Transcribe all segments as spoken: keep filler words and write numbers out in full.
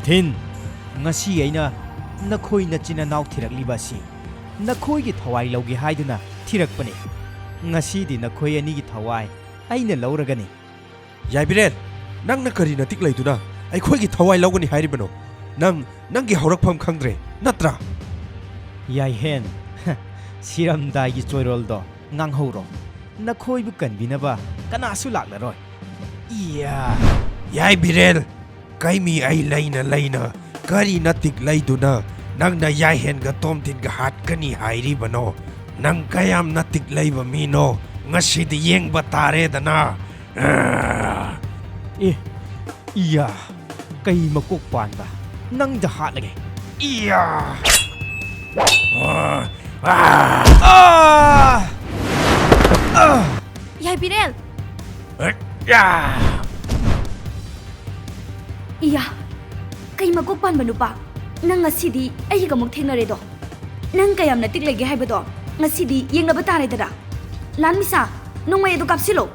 ꯊꯤꯟ, ꯉꯁꯤ ꯑꯩꯅ ꯅꯈꯣꯏ ꯅꯆꯤꯟ ꯅꯅꯥꯎ ꯊꯤꯔꯛꯂꯤꯕ ꯑꯁꯤ ꯅꯈꯣꯏꯒꯤ ꯊꯋꯥꯏ ꯂꯧꯒꯦ ꯍꯥꯏꯗꯨꯅ ꯊꯤꯔꯛꯄꯅꯤ꯫ ꯉꯁꯤꯗꯤ ꯅꯈꯣꯏ ꯑꯅꯤꯒꯤ ꯊꯋꯥꯏ ꯑꯩꯅ ꯂꯧꯔꯒꯅꯤ꯫ ꯌꯥꯏꯕꯤꯔꯦꯟ, ꯅꯪꯅ ꯀꯔꯤ ꯅꯇꯤꯛ ꯂꯩꯗꯨꯅ ꯑꯩꯈꯣꯏꯒꯤ ꯊꯋꯥꯏ ꯂꯧꯒꯅꯤ ꯍꯥꯏꯔꯤꯕꯅꯣ? ꯅꯪ ꯅꯪꯒꯤ ꯍꯧꯔꯛꯐꯝ ꯈꯪꯗ꯭ꯔꯦ ꯅꯠꯇ꯭ꯔꯥ? ꯌꯥꯏꯍꯦꯟ, ꯁꯤꯔꯝꯗꯥꯏꯒꯤ ꯆꯣꯏꯔꯣꯜꯗꯣ ꯉꯥꯡꯍꯧꯔꯣ꯫ ꯅꯈꯣꯏꯕꯨ ꯀꯟꯕꯤꯅꯕ ꯀꯅꯥꯁꯨ ꯂꯥꯛꯂꯔꯣꯏ꯫ ꯏꯌꯥ! ꯌꯥꯏꯕꯤꯔꯦꯟ, ꯀꯩꯃꯤ ꯑꯩ ꯂꯩꯅ ꯂꯩꯅ ꯀꯔꯤ ꯅꯇꯤꯛ ꯂꯩꯗꯨꯅ ꯅꯪꯅ ꯌꯥꯏꯍꯦꯟꯒ ꯇꯣꯝꯊꯤꯟꯒ ꯍꯥꯠꯀꯅꯤ ꯍꯥꯏꯔꯤꯕꯅꯣ? ꯅꯪ ꯀꯌꯥꯝ ꯅꯇꯤꯛ ꯂꯩꯕ ꯃꯤꯅꯣ? ꯉꯁꯤꯗꯤ ꯌꯦꯡꯕ ꯇꯥꯔꯦꯗꯅ꯫ ꯑꯦ, ꯏꯌꯥ, ꯀꯩ ꯃꯀꯣꯛ ꯄꯥꯟꯕ? ꯅꯪꯗ ꯍꯥꯠꯂꯒꯦ꯫ ꯏꯌꯥ! ꯑꯥ! ꯑꯥ! ꯑꯥ! ꯌꯥꯏꯕꯤꯔꯦꯜ! ꯏꯌꯥ! ꯏꯌꯥ! ꯀꯩ ꯃꯀꯣꯛ ꯄꯥꯟꯕ ꯅꯨꯄꯥ? ꯅꯪ ꯉꯁꯤꯗꯤ ꯑꯩꯒ ꯑꯃꯨꯛ ꯊꯦꯡꯅꯔꯦꯗꯣ꯫ ꯅꯪ ꯀꯌꯥꯝ ꯅꯇꯤꯛ ꯂꯩꯒꯦ ꯍꯥꯏꯕꯗꯣ ꯉꯁꯤꯗꯤ ꯌꯦꯡꯅꯕ ꯇꯥꯔꯦꯗꯅ꯫ ꯂꯥꯟꯃꯤꯁꯥ, ꯅꯣꯡꯃꯩ ꯑꯗꯨ ꯀꯥꯞꯁꯤꯜꯂꯣ꯫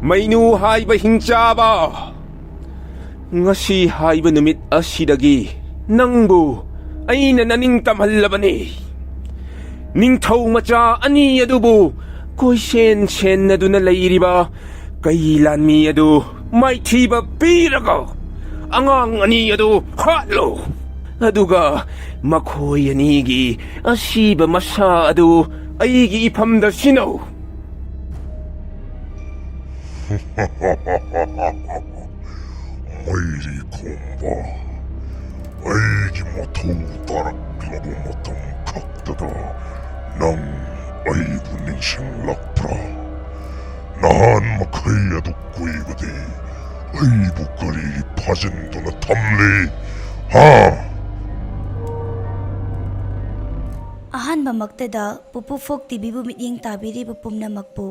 ꯃꯩꯅꯨ ꯍꯥꯏꯕ ꯍꯤꯡꯆꯥꯕ, ꯉꯁꯤ ꯍꯥꯏꯕ ꯅꯨꯃꯤꯠ ꯑꯁꯤꯗꯒꯤ ꯅꯪꯕꯨ ꯑꯩꯅ ꯅꯅꯤꯡ ꯇꯝꯍꯜꯂꯕꯅꯤ꯫ ꯅꯤꯡꯊꯧ ꯃꯆꯥ ꯑꯅꯤ ꯑꯗꯨꯕꯨ ꯀꯣꯏꯁꯦꯟ ꯁꯦꯟꯅꯗꯨꯅ ꯂꯩꯔꯤꯕ ꯀꯩ ꯂꯥꯟꯃꯤ ꯑꯗꯨ ꯃꯥꯏꯊꯤꯕ ꯄꯤꯔꯒ ꯑꯉꯥꯡ ꯑꯅꯤ ꯑꯗꯨ ꯍꯥꯠꯂꯨ꯫ ꯑꯗꯨꯒ ꯃꯈꯣꯏ ꯑꯅꯤꯒꯤ ꯑꯁꯤꯕ ꯃꯁꯥ ꯑꯗꯨ ꯑꯩꯒꯤ ꯏꯐꯝꯗ ꯁꯤꯟꯅꯧ꯫ ꯃꯩꯔꯤ ꯈꯣꯡꯕ, ꯑꯩꯒꯤ ꯃꯊꯧ ꯇꯥꯔꯛꯂꯕ ꯃꯇꯝ ꯈꯛꯇꯗ ꯅꯪ ꯑꯩꯕꯨ ꯅꯤꯡꯁꯤꯡꯂꯛꯄ꯭ꯔꯥ? ꯅꯍꯥꯟ ꯃꯈꯩ ꯑꯗꯨ ꯀꯨꯏꯕꯗꯤ ꯑꯩꯕꯨ ꯀꯔꯤꯒꯤ ꯐꯥꯖꯤꯟꯗꯨꯅ ꯊꯝꯂꯤ? ꯍꯥ? ꯑꯍꯥꯟꯕꯃꯛꯇꯗ ꯄꯨꯄꯨ ꯐꯣꯛ ꯇꯤꯚꯤꯕꯨ ꯃꯤꯠꯌꯦꯡ ꯇꯥꯕꯤꯔꯤꯕ ꯄꯨꯝꯅꯃꯛꯄꯨ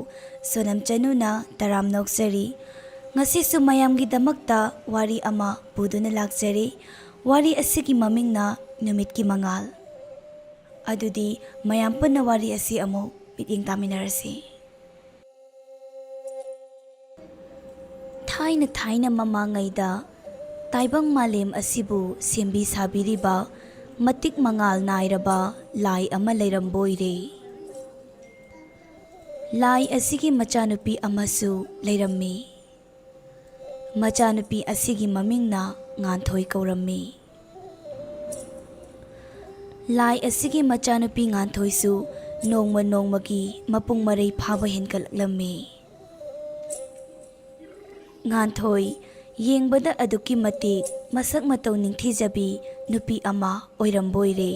ꯁꯣꯅꯝ ꯆꯅꯨꯅ ꯇꯔꯥꯝꯅ ꯑꯣꯛꯆꯔꯤ꯫ ꯉꯁꯤꯁꯨ ꯃꯌꯥꯝꯒꯤꯗꯃꯛꯇ ꯋꯥꯔꯤ ꯑꯃ ꯄꯨꯗꯨꯅ ꯂꯥꯛꯆꯔꯤ꯫ ꯋꯥꯔꯤ ꯑꯁꯤꯒꯤ ꯃꯃꯤꯡꯅ ꯅꯨꯃꯤꯠꯀꯤ ꯃꯉꯥꯜ꯫ ꯑꯗꯨꯗꯤ ꯃꯌꯥꯝ ꯄꯨꯟꯅ ꯋꯥꯔꯤ ꯑꯁꯤ ꯑꯃꯨꯛ ꯃꯤꯠꯌꯦꯡ ꯇꯥꯃꯤꯟꯅꯔꯁꯤ꯫ ꯊꯥꯏꯅ ꯊꯥꯏꯅ ꯃꯃꯥꯡꯉꯩꯗ ꯇꯥꯏꯕꯪ ꯃꯥꯂꯦꯝ ꯑꯁꯤꯕꯨ ꯁꯦꯝꯕꯤ ꯁꯥꯕꯤꯔꯤꯕ ꯃꯇꯤꯛ ꯃꯉꯥꯜ ꯅꯥꯏꯔꯕ ꯂꯥꯏ ꯑꯃ ꯂꯩꯔꯝꯕ ꯑꯣꯏꯔꯦ꯫ ꯂꯥꯏ ꯑꯁꯤꯒꯤ ꯃꯆꯥꯅꯨꯄꯤ ꯑꯃꯁꯨ ꯂꯩꯔꯝꯃꯤ꯫ ꯃꯆꯥꯅꯨꯄꯤ ꯑꯁꯤꯒꯤ ꯃꯃꯤꯡꯅ ꯉꯥꯟꯊꯣꯏ ꯀꯧꯔꯝꯃꯤ꯫ ꯂꯥꯏ ꯑꯁꯤꯒꯤ ꯃꯆꯥꯅꯨꯄꯤ ꯉꯥꯟꯊꯣꯏꯁꯨ ꯅꯣꯡꯃ ꯅꯣꯡꯃꯒꯤ ꯃꯄꯨꯡ ꯃꯔꯩ ꯐꯥꯕ ꯍꯦꯟꯒꯠꯂꯛꯂꯝꯃꯤ꯫ ꯉꯥꯟꯊꯣꯏ ꯌꯦꯡꯕꯗ ꯑꯗꯨꯛꯀꯤ ꯃꯇꯤꯛ ꯃꯁꯛ ꯃꯇꯧ ꯅꯤꯡꯊꯤꯖꯕꯤ ꯅꯨꯄꯤ ꯑꯃ ꯑꯣꯏꯔꯝꯕ ꯑꯣꯏꯔꯦ꯫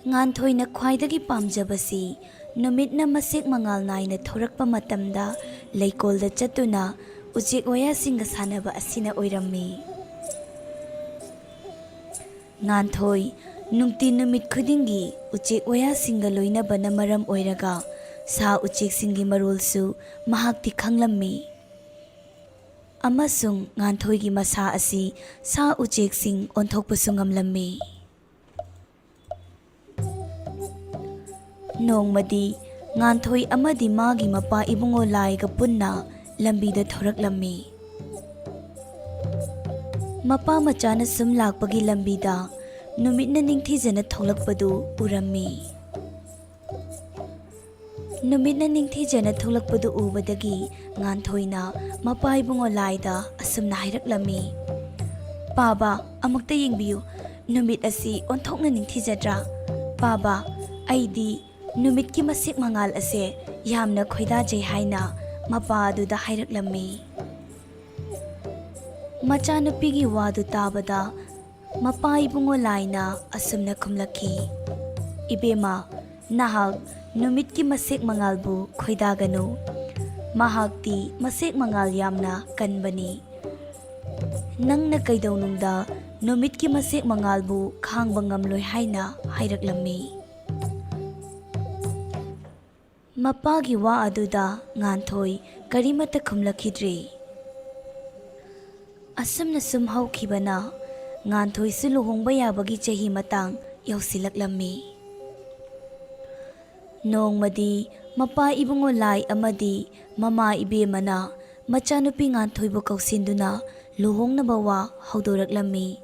ꯉꯥꯟꯊꯣꯏꯅ ꯈ꯭ꯋꯥꯏꯗꯒꯤ ꯄꯥꯝꯖꯕꯁꯤ ꯅꯨꯃꯤꯠꯅ ꯃꯁꯦꯛ ꯃꯉꯥꯜ ꯅꯥꯏꯅ ꯊꯣꯔꯛꯄ ꯃꯇꯝꯗ ꯂꯩꯀꯣꯜꯗ ꯆꯠꯇꯨꯅ ꯎꯆꯦꯛ ꯋꯥꯌꯥꯁꯤꯡꯒ ꯁꯥꯟꯅꯕ ꯑꯁꯤꯅ ꯑꯣꯏꯔꯝꯃꯤ꯫ ꯉꯥꯟꯊꯣꯏ ꯅꯨꯡꯇꯤ ꯅꯨꯃꯤꯠ ꯈꯨꯗꯤꯡꯒꯤ ꯎꯆꯦꯛ ꯋꯥꯌꯥꯁꯤꯡꯒ ꯂꯣꯏꯅꯕꯅ ꯃꯔꯝ ꯑꯣꯏꯔꯒ ꯁꯥ ꯎꯆꯦꯛꯁꯤꯡꯒꯤ ꯃꯔꯣꯜꯁꯨ ꯃꯍꯥꯛꯇꯤ ꯈꯪꯂꯝꯃꯤ꯫ ꯑꯃꯁꯨꯡ ꯉꯥꯟꯊꯣꯏꯒꯤ ꯃꯁꯥ ꯑꯁꯤ ꯁꯥ ꯎꯆꯦꯛꯁꯤꯡ ꯑꯣꯟꯊꯣꯛꯄꯁꯨ ꯉꯝꯂꯝꯃꯤ꯫ ꯅꯣꯡꯃꯗꯤ ꯉꯥꯟꯊꯣꯏ ꯑꯃꯗꯤ ꯃꯥꯒꯤ ꯃꯄꯥ ꯏꯕꯨꯡꯉꯣ ꯂꯥꯏꯒ ꯄꯨꯟꯅ ꯂꯝꯕꯤꯗ ꯊꯣꯔꯛꯂꯝꯃꯤ꯫ ꯃꯄꯥ ꯃꯆꯥꯅ ꯁꯨꯝ ꯂꯥꯛꯄꯒꯤ ꯂꯝꯕꯤꯗ ꯅꯨꯃꯤꯠꯅ ꯅꯤꯡꯊꯤꯖꯅ ꯊꯣꯛꯂꯛꯄꯗꯨ ꯎꯔꯝꯃꯤ꯫ ꯅꯨꯃꯤꯠꯅ ꯅꯤꯡꯊꯤꯖꯅ ꯊꯣꯛꯂꯛꯄꯗꯨ ꯎꯕꯗꯒꯤ ꯉꯥꯟꯊꯣꯏꯅ ꯃꯄꯥ ꯏꯕꯨꯡꯉꯣ ꯂꯥꯏꯗ ꯑꯁꯨꯝꯅ ꯍꯥꯏꯔꯛꯂꯝꯃꯤ, "ꯄꯥꯕ, ꯑꯃꯨꯛꯇ ꯌꯦꯡꯕꯤꯌꯨ, ꯅꯨꯃꯤꯠ ꯑꯁꯤ ꯑꯣꯟꯊꯣꯛꯅ ꯅꯤꯡꯊꯤꯖꯗ꯭ꯔꯥ? ꯄꯥꯕ, ꯑꯩꯗꯤ ꯅꯨꯃꯤꯠꯀꯤ ꯃꯁꯦꯛ ꯃꯉꯥꯜ ꯑꯁꯦ ꯌꯥꯝꯅ ꯈꯣꯏꯗꯥꯖꯩ" ꯍꯥꯏꯅ ꯃꯄꯥ ꯑꯗꯨꯗ ꯍꯥꯏꯔꯛꯂꯝꯃꯤ꯫ ꯃꯆꯥꯅꯨꯄꯤꯒꯤ ꯋꯥꯗꯨ ꯇꯥꯕꯗ ꯃꯄꯥ ꯏꯕꯨꯡꯉꯣ ꯂꯥꯏꯅ ꯑꯁꯨꯝꯅ ꯈꯨꯝꯂꯛꯈꯤ, "ꯏꯕꯦꯝꯃ, ꯅꯍꯥꯛ ꯅꯨꯃꯤꯠꯀꯤ ꯃꯁꯦꯛ ꯃꯉꯥꯜꯕꯨ ꯈꯣꯏꯗꯥꯒꯅꯨ꯫ ꯃꯍꯥꯛꯇꯤ ꯃꯁꯦꯛ ꯃꯉꯥꯜ ꯌꯥꯝꯅ ꯀꯟꯕꯅꯤ꯫ ꯅꯪꯅ ꯀꯩꯗꯧꯅꯨꯡꯗ ꯅꯨꯃꯤꯠꯀꯤ ꯃꯁꯦꯛ ꯃꯉꯥꯜꯕꯨ ꯈꯥꯡꯕ ꯉꯝꯂꯣꯏ ꯍꯥꯏꯅ ꯍꯥꯏꯔꯛꯂꯝꯃꯤ꯫" ꯃꯄꯥꯒꯤ ꯋꯥ ꯑꯗꯨꯗ ꯉꯥꯟꯊꯣꯏ ꯀꯔꯤꯃꯠꯇ ꯈꯨꯝꯂꯛꯈꯤꯗ꯭ꯔꯦ꯫ ꯑꯁꯨꯝꯅ ꯁꯨꯝ ꯍꯧꯈꯤꯕꯅ ꯉꯥꯟꯊꯣꯏꯁꯨ ꯂꯨꯍꯣꯡꯕ ꯌꯥꯕꯒꯤ ꯆꯍꯤ ꯃꯇꯥꯡ ꯌꯧꯁꯤꯜꯂꯛꯂꯝꯃꯤ꯫ ꯅꯣꯡꯃꯗꯤ ꯃꯄꯥ ꯏꯕꯨꯡꯉꯣ ꯂꯥꯏ ꯑꯃꯗꯤ ꯃꯃꯥ ꯏꯕꯦꯝꯃꯅ ꯃꯆꯥꯅꯨꯄꯤ ꯉꯥꯟꯊꯣꯏꯕꯨ ꯀꯧꯁꯤꯟꯗꯨꯅ ꯂꯨꯍꯣꯡꯅꯕ ꯋꯥ ꯍꯧꯗꯣꯔꯛꯂꯝꯃꯤ꯫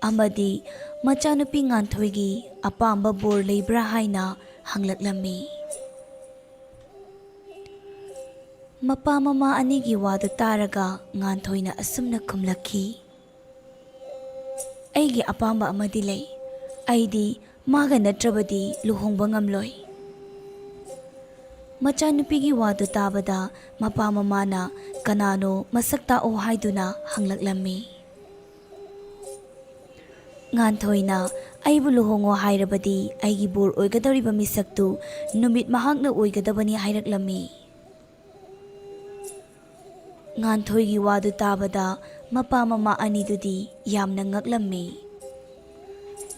ꯑꯃꯗꯤ ꯃꯆꯥꯅꯨꯄꯤ ꯉꯥꯟꯊꯣꯏꯒꯤ ꯑꯄꯥꯝꯕ ꯕꯣꯔ ꯂꯩꯕ꯭ꯔꯥ ꯍꯥꯏꯅ ꯍꯪꯂꯛꯂꯝꯃꯤ꯫ ꯃꯄꯥ ꯃꯃꯥ ꯑꯅꯤꯒꯤ ꯋꯥꯗꯨ ꯇꯥꯔꯒ ꯉꯥꯟꯊꯣꯏꯅ ꯑꯁꯨꯝꯅ ꯈꯨꯝꯂꯛꯈꯤ, "ꯑꯩꯒꯤ ꯑꯄꯥꯝꯕ ꯑꯃꯗꯤ ꯂꯩ꯫ ꯑꯩꯗꯤ ꯃꯥꯒ ꯅꯠꯇ꯭ꯔꯕꯗꯤ ꯂꯨꯍꯣꯡꯕ ꯉꯝꯂꯣꯏ꯫" ꯃꯆꯥꯅꯨꯄꯤꯒꯤ ꯋꯥꯗꯨ ꯇꯥꯕꯗ ꯃꯄꯥ ꯃꯃꯥꯅ ꯀꯅꯥꯅꯣ ꯃꯁꯛ ꯇꯥꯛꯑꯣ ꯍꯥꯏꯗꯨꯅ ꯍꯪꯂꯛꯂꯝꯃꯤ꯫ ꯉꯥꯟꯊꯣꯏꯅ, "ꯑꯩꯕꯨ ꯂꯨꯍꯣꯡꯉꯣ ꯍꯥꯏꯔꯕꯗꯤ ꯑꯩꯒꯤ ꯕꯣꯔ ꯑꯣꯏꯒꯗꯧꯔꯤꯕ ꯃꯤꯁꯛꯇꯨ ꯅꯨꯃꯤꯠ ꯃꯍꯥꯛꯅ ꯑꯣꯏꯒꯗꯕꯅꯤ" ꯍꯥꯏꯔꯛꯂꯝꯃꯤ꯫ ꯉꯥꯟꯊꯣꯏꯒꯤ ꯋꯥꯗꯨ ꯇꯥꯕꯗ ꯃꯄꯥ ꯃꯃꯥ ꯑꯅꯤꯗꯨꯗꯤ ꯌꯥꯝꯅ ꯉꯛꯂꯝꯃꯤ꯫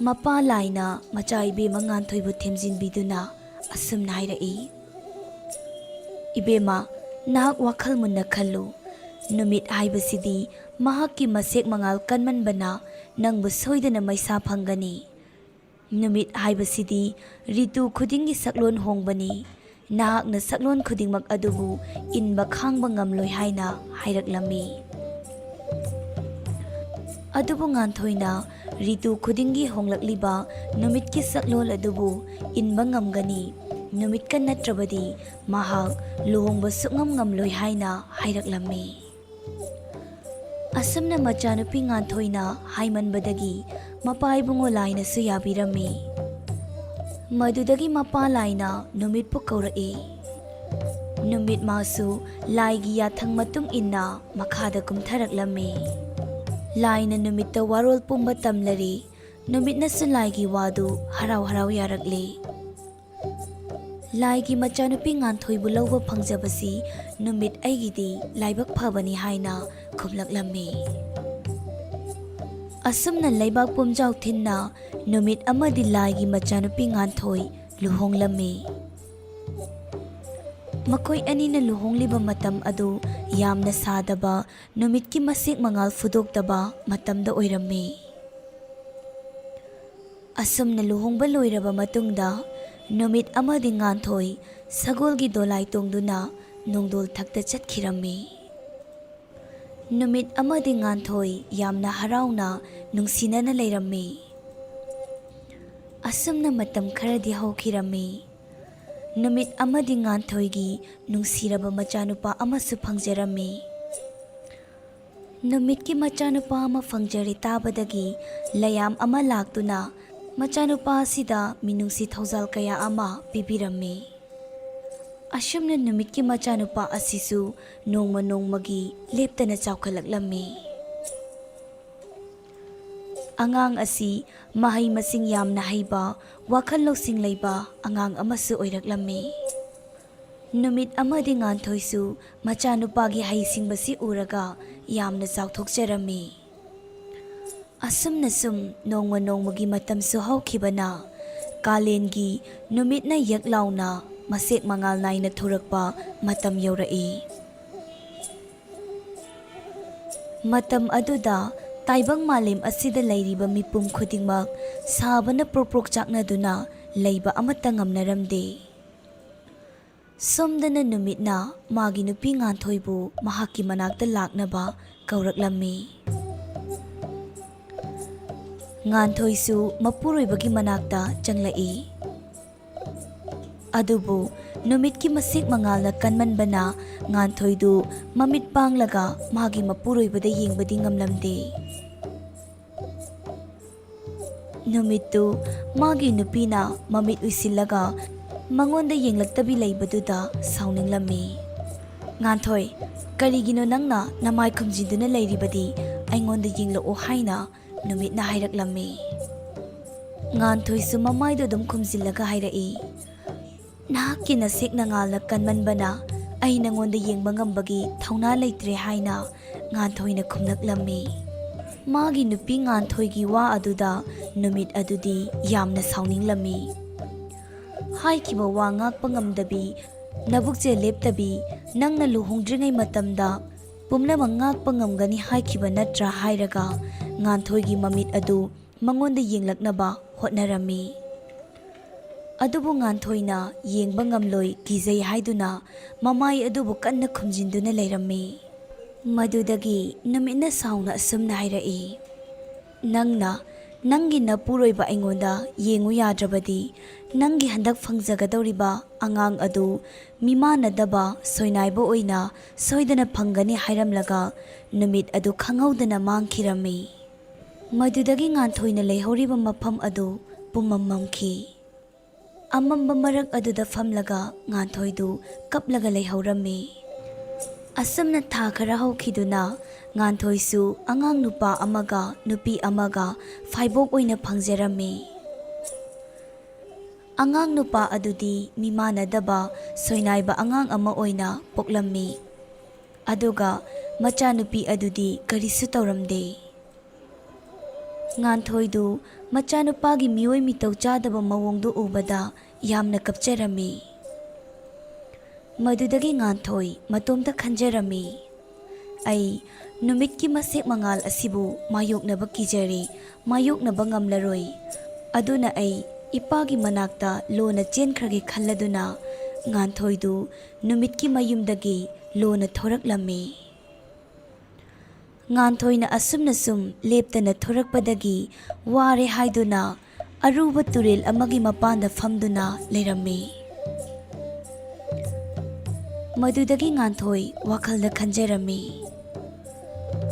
ꯃꯄꯥ ꯂꯥꯏꯅ ꯃꯆꯥ ꯏꯕꯦꯝꯃ ꯉꯥꯟꯊꯣꯏꯕꯨ ꯊꯦꯝꯖꯤꯟꯕꯤꯗꯨꯅ ꯑꯁꯨꯝꯅ ꯍꯥꯏꯔꯛꯏ, "ꯏꯕꯦꯝꯃ, ꯅꯍꯥꯛ ꯋꯥꯈꯜ ꯃꯨꯟꯅ ꯈꯜꯂꯨ꯫ ꯅꯨꯃꯤꯠ ꯍꯥꯏꯕꯁꯤꯗꯤ ꯃꯍꯥꯛꯀꯤ ꯃꯁꯦꯛ ꯃꯉꯥꯜ ꯀꯟꯃꯟꯕꯅ ꯅꯪꯕꯨ ꯁꯣꯏꯗꯅ ꯃꯩꯁꯥ ꯐꯪꯒꯅꯤ꯫ ꯅꯨꯃꯤꯠ ꯍꯥꯏꯕꯁꯤꯗꯤ ꯔꯤꯇꯨ ꯈꯨꯗꯤꯡꯒꯤ ꯁꯛꯂꯣꯟ ꯍꯣꯡꯕꯅꯤ꯫ ꯅꯍꯥꯛꯅ ꯁꯛꯂꯣꯟ ꯈꯨꯗꯤꯡꯃꯛ ꯑꯗꯨꯕꯨ ꯏꯟꯕ ꯈꯥꯡꯕ ꯉꯝꯂꯣꯏ" ꯍꯥꯏꯅ ꯍꯥꯏꯔꯛꯂꯝꯃꯤ꯫ ꯑꯗꯨꯕꯨ ꯉꯥꯟꯊꯣꯏꯅ ꯔꯤꯇꯨ ꯈꯨꯗꯤꯡꯒꯤ ꯍꯣꯡꯂꯛꯂꯤꯕ ꯅꯨꯃꯤꯠꯀꯤ ꯁꯛꯂꯣꯟ ꯑꯗꯨꯕꯨ ꯏꯟꯕ ꯉꯝꯒꯅꯤ, ꯅꯨꯃꯤꯠꯀ ꯅꯠꯇ꯭ꯔꯕꯗꯤ ꯃꯍꯥꯛ ꯂꯨꯍꯣꯡꯕ ꯁꯨꯛꯉꯝ ꯉꯝꯂꯣꯏ ꯍꯥꯏꯅ ꯍꯥꯏꯔꯛꯂꯝꯃꯤ꯫ ꯑꯁꯨꯝꯅ ꯃꯆꯥꯅꯨꯄꯤ ꯉꯥꯟꯊꯣꯏꯅ ꯍꯥꯏꯃꯟꯕꯗꯒꯤ ꯃꯄꯥ ꯏꯕꯨꯡꯉꯣ ꯂꯥꯏꯅꯁꯨ ꯌꯥꯕꯤꯔꯝꯃꯤ꯫ ꯃꯗꯨꯗꯒꯤ ꯃꯄꯥ ꯂꯥꯏꯅ ꯅꯨꯃꯤꯠꯄꯨ ꯀꯧꯔꯛꯏ꯫ ꯅꯨꯃꯤꯠ ꯃꯥꯁꯨ ꯂꯥꯏꯒꯤ ꯌꯥꯊꯪ ꯃꯇꯨꯡ ꯏꯟꯅ ꯃꯈꯥꯗ ꯀꯨꯝꯊꯔꯛꯂꯝꯃꯤ꯫ ꯂꯥꯏꯅ ꯅꯨꯃꯤꯠꯇ ꯋꯥꯔꯣꯜ ꯄꯨꯝꯕ ꯇꯝꯂꯔꯤ꯫ ꯅꯨꯃꯤꯠꯅꯁꯨ ꯂꯥꯏꯒꯤ ꯋꯥꯗꯨ ꯍꯔꯥꯎ ꯍꯔꯥꯎ ꯌꯥꯔꯛꯂꯤ꯫ "ꯂꯥꯏꯒꯤ ꯃꯆꯥꯅꯨꯄꯤ ꯉꯥꯟꯊꯣꯏꯕꯨ ꯂꯧꯕ ꯐꯪꯖꯕꯁꯤ ꯅꯨꯃꯤꯠ ꯑꯩꯒꯤꯗꯤ ꯂꯥꯏꯕꯛ ꯐꯕꯅꯤ" ꯍꯥꯏꯅ ꯈꯨꯝꯂꯛꯂꯝꯃꯤ꯫ ꯑꯁꯨꯝꯅ ꯂꯩꯕꯥꯛ ꯄꯨꯝꯖꯥꯎ ꯊꯤꯟꯅ ꯅꯨꯃꯤꯠ ꯑꯃꯗꯤ ꯂꯥꯏꯒꯤ ꯃꯆꯥꯅꯨꯄꯤ ꯉꯥꯟꯊꯣꯏ ꯂꯨꯍꯣꯡꯂꯝꯃꯤ꯫ ꯃꯈꯣꯏ ꯑꯅꯤꯅ ꯂꯨꯍꯣꯡꯂꯤꯕ ꯃꯇꯝ ꯑꯗꯨ ꯌꯥꯝꯅ ꯁꯥꯗꯕ, ꯅꯨꯃꯤꯠꯀꯤ ꯃꯁꯦꯛ ꯃꯉꯥꯜ ꯐꯨꯗꯣꯛꯇꯕ ꯃꯇꯝꯗ ꯑꯣꯏꯔꯝꯃꯤ꯫ ꯑꯁꯨꯝꯅ ꯂꯨꯍꯣꯡꯕ ꯂꯣꯏꯔꯕ ꯃꯇꯨꯡꯗ ꯅꯨꯃꯤꯠ ꯑꯃꯗꯤ ꯉꯥꯟꯊꯣꯏ ꯁꯒꯣꯜꯒꯤ ꯗꯣꯂꯥꯏ ꯇꯣꯡꯗꯨꯅ ꯅꯣꯡꯗꯣꯜ ꯊꯛꯇ ꯆꯠꯈꯤꯔꯝꯃꯤ꯫ ꯅꯨꯃꯤꯠ ꯑꯃꯗꯤ ꯉꯥꯟꯊꯣꯏ ꯌꯥꯝꯅ ꯍꯔꯥꯎꯅ ꯅꯨꯡꯁꯤꯅꯅ ꯂꯩꯔꯝꯃꯤ꯫ ꯑꯁꯨꯝꯅ ꯃꯇꯝ ꯈꯔꯗꯤ ꯍꯧꯈꯤꯔꯝꯃꯤ꯫ ꯅꯨꯃꯤꯠ ꯑꯃꯗꯤ ꯉꯥꯟꯊꯣꯏꯒꯤ ꯅꯨꯡꯁꯤꯔꯕ ꯃꯆꯥꯅꯨꯄꯥ ꯑꯃꯁꯨ ꯐꯪꯖꯔꯝꯃꯤ꯫ ꯅꯨꯃꯤꯠꯀꯤ ꯃꯆꯥꯅꯨꯄꯥ ꯑꯃ ꯐꯪꯖꯔꯦ ꯇꯥꯕꯗꯒꯤ ꯂꯌꯥꯝ ꯑꯃ ꯂꯥꯛꯇꯨꯅ ꯃꯆꯥꯅꯨꯄꯥ ꯑꯁꯤꯗ ꯃꯤꯅꯨꯡꯁꯤ ꯊꯧꯖꯥꯜ ꯀꯌꯥ ꯑꯃ ꯄꯤꯕꯤꯔꯝꯃꯤ꯫ ꯑꯁꯨꯝꯅ ꯅꯨꯃꯤꯠꯀꯤ ꯃꯆꯥꯅꯨꯄꯥ ꯑꯁꯤꯁꯨ ꯅꯣꯡꯃ ꯅꯣꯡꯃꯒꯤ ꯂꯦꯞꯇꯅ ꯆꯥꯎꯈꯠꯂꯛꯂꯝꯃꯤ꯫ ꯑꯉꯥꯡ ꯑꯁꯤ ꯃꯍꯩ ꯃꯁꯤꯡ ꯌꯥꯝꯅ ꯍꯩꯕ, ꯋꯥꯈꯜ ꯂꯧꯁꯤꯡ ꯂꯩꯕ ꯑꯉꯥꯡ ꯑꯃꯁꯨ ꯑꯣꯏꯔꯛꯂꯝꯃꯤ꯫ ꯅꯨꯃꯤꯠ ꯑꯃꯗꯤ ꯉꯥꯟꯊꯣꯏꯁꯨ ꯃꯆꯥꯅꯨꯄꯥꯒꯤ ꯍꯩꯁꯤꯡꯕꯁꯤ ꯎꯔꯒ ꯌꯥꯝꯅ ꯆꯥꯎꯊꯣꯛꯆꯔꯝꯃꯤ꯫ ꯑꯁꯨꯝꯅ ꯁꯨꯝ ꯅꯣꯡꯃ ꯅꯣꯡꯃꯒꯤ ꯃꯇꯝꯁꯨ ꯍꯧꯈꯤꯕꯅ ꯀꯥꯂꯦꯟꯒꯤ ꯅꯨꯃꯤꯠꯅ ꯌꯛ ꯂꯥꯎꯅ ꯃꯁꯦꯛ ꯃꯉꯥꯜ ꯅꯥꯏꯅ ꯊꯣꯔꯛꯄ ꯃꯇꯝ ꯌꯧꯔꯛꯏ꯫ ꯃꯇꯝ ꯑꯗꯨꯗ ꯇꯥꯏꯕꯪ ꯃꯥꯂꯦꯝ ꯑꯁꯤꯗ ꯂꯩꯔꯤꯕ ꯃꯤꯄꯨꯝ ꯈꯨꯗꯤꯡꯃꯛ ꯁꯥꯕꯅ ꯄ꯭ꯔꯣꯛ ꯄ꯭ꯔꯣꯛ ꯆꯥꯛꯅꯗꯨꯅ ꯂꯩꯕ ꯑꯃꯠꯇ ꯉꯝꯅꯔꯝꯗꯦ꯫ ꯁꯣꯝꯗꯅ ꯅꯨꯃꯤꯠꯅ ꯃꯥꯒꯤ ꯅꯨꯄꯤ ꯉꯥꯟꯊꯣꯏꯕꯨ ꯃꯍꯥꯛꯀꯤ ꯃꯅꯥꯛꯇ ꯂꯥꯛꯅꯕ ꯀꯧꯔꯛꯂꯝꯃꯤ꯫ ꯉꯥꯟꯊꯣꯏꯁꯨ ꯃꯄꯨꯔꯣꯏꯕꯒꯤ ꯃꯅꯥꯛꯇ ꯆꯪꯂꯛꯏ꯫ ꯑꯗꯨꯕꯨ ꯅꯨꯃꯤꯠꯀꯤ ꯃꯁꯦꯛ ꯃꯉꯥꯜꯅ ꯀꯟꯃꯟꯕꯅ ꯉꯥꯟꯊꯣꯏꯗꯨ ꯃꯃꯤꯠ ꯄꯥꯡꯂꯒ ꯃꯥꯒꯤ ꯃꯄꯨꯔꯣꯏꯕꯗ ꯌꯦꯡꯕꯗꯤ ꯉꯝꯂꯝꯗꯦ꯫ ꯅꯨꯃꯤꯠꯇꯨ ꯃꯥꯒꯤ ꯅꯨꯄꯤꯅ ꯃꯃꯤꯠ ꯎꯏꯁꯤꯜꯂꯒ ꯃꯉꯣꯟꯗ ꯌꯦꯡꯂꯛꯇꯕꯤ ꯂꯩꯕꯗꯨꯗ ꯁꯥꯎꯅꯤꯡꯂꯝꯃꯤ꯫ "ꯉꯥꯟꯊꯣꯏ, ꯀꯔꯤꯒꯤꯅꯣ ꯅꯪꯅ ꯅꯃꯥꯏ ꯈꯨꯝꯖꯤꯟꯗꯨꯅ ꯂꯩꯔꯤꯕꯗꯤ? ꯑꯩꯉꯣꯟꯗ ꯌꯦꯡꯂꯛꯑꯣ" ꯍꯥꯏꯅ ꯅꯨꯃꯤꯠꯅ ꯍꯥꯏꯔꯛꯂꯝꯃꯤ꯫ ꯉꯥꯟꯊꯣꯏꯁꯨ ꯃꯃꯥꯏꯗꯨ ꯑꯗꯨꯝ ꯈꯨꯝꯖꯤꯜꯂꯒ ꯍꯥꯏꯔꯛꯏ, "ꯅꯍꯥꯛꯀꯤ ꯅꯁꯦꯛ ꯅꯉꯥꯜꯅ ꯀꯟꯃꯟꯕꯅ ꯑꯩ ꯅꯉꯣꯟꯗ ꯌꯦꯡꯕ ꯉꯝꯕꯒꯤ ꯊꯧꯅꯥ ꯂꯩꯇ꯭ꯔꯦ" ꯍꯥꯏꯅ ꯉꯥꯟꯊꯣꯏꯅ ꯈꯨꯝꯂꯛꯂꯝꯃꯤ꯫ ꯃꯥꯒꯤ ꯅꯨꯄꯤ ꯉꯥꯟꯊꯣꯏꯒꯤ ꯋꯥ ꯑꯗꯨꯗ ꯅꯨꯃꯤꯠ ꯑꯗꯨꯗꯤ ꯌꯥꯝꯅ ꯁꯥꯎꯅꯤꯡꯂꯝꯃꯤ꯫ ꯍꯥꯏꯈꯤꯕ ꯋꯥ ꯉꯥꯛꯄ ꯉꯝꯗꯕꯤ, ꯅꯕꯨꯛꯆꯦꯜ ꯂꯦꯞꯇꯕꯤ, ꯅꯪꯅ ꯂꯨꯍꯣꯡꯗ꯭ꯔꯤꯉꯩ ꯃꯇꯝꯗ ꯄꯨꯝꯅꯃꯛ ꯉꯥꯛꯄ ꯉꯝꯒꯅꯤ ꯍꯥꯏꯈꯤꯕ ꯅꯠꯇ꯭ꯔꯥ ꯍꯥꯏꯔꯒ ꯉꯥꯟꯊꯣꯏꯒꯤ ꯃꯃꯤꯠ ꯑꯗꯨ ꯃꯉꯣꯟꯗ ꯌꯦꯡꯂꯛꯅꯕ ꯍꯣꯠꯅꯔꯝꯃꯤ꯫ ꯑꯗꯨꯕꯨ ꯉꯥꯟꯊꯣꯏꯅ ꯌꯦꯡꯕ ꯉꯝꯂꯣꯏ ꯀꯤꯖꯩ ꯍꯥꯏꯗꯨꯅ ꯃꯃꯥꯏ ꯑꯗꯨꯕꯨ ꯀꯟꯅ ꯈꯨꯝꯖꯤꯟꯗꯨꯅ ꯂꯩꯔꯝꯃꯤ꯫ ꯃꯗꯨꯗꯒꯤ ꯅꯨꯃꯤꯠꯅ ꯁꯥꯎꯅ ꯑꯁꯨꯝꯅ ꯍꯥꯏꯔꯛꯏ, "ꯅꯪꯅ ꯅꯪꯒꯤ ꯅꯄꯨꯔꯣꯏꯕ ꯑꯩꯉꯣꯟꯗ ꯌꯦꯡꯉꯨ ꯌꯥꯗ꯭ꯔꯕꯗꯤ, ꯅꯪꯒꯤ ꯍꯟꯗꯛ ꯐꯪꯖꯒꯗꯧꯔꯤꯕ ꯑꯉꯥꯡ ꯑꯗꯨ ꯃꯤꯃꯥꯟꯅꯗꯕ ꯁꯣꯏꯅꯥꯏꯕ ꯑꯣꯏꯅ ꯁꯣꯏꯗꯅ ꯐꯪꯒꯅꯤ" ꯍꯥꯏꯔꯝꯂꯒ ꯅꯨꯃꯤꯠ ꯑꯗꯨ ꯈꯪꯍꯧꯗꯅ ꯃꯥꯡꯈꯤꯔꯝꯃꯤ꯫ ꯃꯗꯨꯗꯒꯤ ꯉꯥꯟꯊꯣꯏꯅ ꯂꯩꯍꯧꯔꯤꯕ ꯃꯐꯝ ꯑꯗꯨ ꯄꯨꯝꯃꯝ ꯃꯝꯈꯤ꯫ ꯑꯃꯝꯕ ꯃꯔꯛ ꯑꯗꯨꯗ ꯐꯝꯂꯒ ꯉꯥꯟꯊꯣꯏꯗꯨ ꯀꯞꯂꯒ ꯂꯩꯍꯧꯔꯝꯃꯤ꯫ ꯑꯁꯨꯝꯅ ꯊꯥ ꯈꯔ ꯍꯧꯈꯤꯗꯨꯅ ꯉꯥꯟꯊꯣꯏꯁꯨ ꯑꯉꯥꯡ ꯅꯨꯄꯥ ꯑꯃꯒ ꯅꯨꯄꯤ ꯑꯃꯒ ꯐꯥꯏꯕꯣꯛ ꯑꯣꯏꯅ ꯐꯪꯖꯔꯝꯃꯤ꯫ ꯑꯉꯥꯡ ꯅꯨꯄꯥ ꯑꯗꯨꯗꯤ ꯃꯤꯃꯥꯟꯅꯗꯕ ꯁꯣꯏꯅꯥꯏꯕ ꯑꯉꯥꯡ ꯑꯃ ꯑꯣꯏꯅ ꯄꯣꯛꯂꯝꯃꯤ꯫ ꯑꯗꯨꯒ ꯃꯆꯥꯅꯨꯄꯤ ꯑꯗꯨꯗꯤ ꯀꯔꯤꯁꯨ ꯇꯧꯔꯝꯗꯦ꯫ ꯉꯥꯟꯊꯣꯏꯗꯨ ꯃꯆꯥꯅꯨꯄꯥꯒꯤ ꯃꯤꯑꯣꯏ ꯃꯤꯇꯧ ꯆꯥꯗꯕ ꯃꯑꯣꯡꯗꯨ ꯎꯕꯗ ꯌꯥꯝꯅ ꯀꯞꯆꯔꯝꯃꯤ꯫ ꯃꯗꯨꯗꯒꯤ ꯉꯥꯟꯊꯣꯏ ꯃꯇꯣꯝꯇ ꯈꯟꯖꯔꯝꯃꯤ, "ꯑꯩ ꯅꯨꯃꯤꯠꯀꯤ ꯃꯁꯦꯛ ꯃꯉꯥꯜ ꯑꯁꯤꯕꯨ ꯃꯥꯌꯣꯛꯅꯕ ꯀꯤꯖꯔꯦ, ꯃꯥꯌꯣꯛꯅꯕ ꯉꯝꯂꯔꯣꯏ꯫ ꯑꯗꯨꯅ ꯑꯩ ꯏꯄꯥꯒꯤ ꯃꯅꯥꯛꯇ ꯂꯣꯟꯅ ꯆꯦꯟꯈ꯭ꯔꯒꯦ" ꯈꯜꯂꯗꯨꯅ ꯉꯥꯟꯊꯣꯏꯗꯨ ꯅꯨꯃꯤꯠꯀꯤ ꯃꯌꯨꯝꯗꯒꯤ ꯂꯣꯟꯅ ꯊꯣꯔꯛꯂꯝꯃꯤ꯫ ꯉꯥꯟꯊꯣꯏꯅ ꯑꯁꯨꯝꯅ ꯁꯨꯝ ꯂꯦꯞꯇꯅ ꯊꯣꯔꯛꯄꯗꯒꯤ ꯋꯥꯔꯦ ꯍꯥꯏꯗꯨꯅ ꯑꯔꯨꯕ ꯇꯨꯔꯦꯜ ꯑꯃꯒꯤ ꯃꯄꯥꯟꯗ ꯐꯝꯗꯨꯅ ꯂꯩꯔꯝꯃꯤ꯫ ꯃꯗꯨꯗꯒꯤ ꯉꯥꯟꯊꯣꯏ ꯋꯥꯈꯜꯗ ꯈꯟꯖꯔꯝꯃꯤ,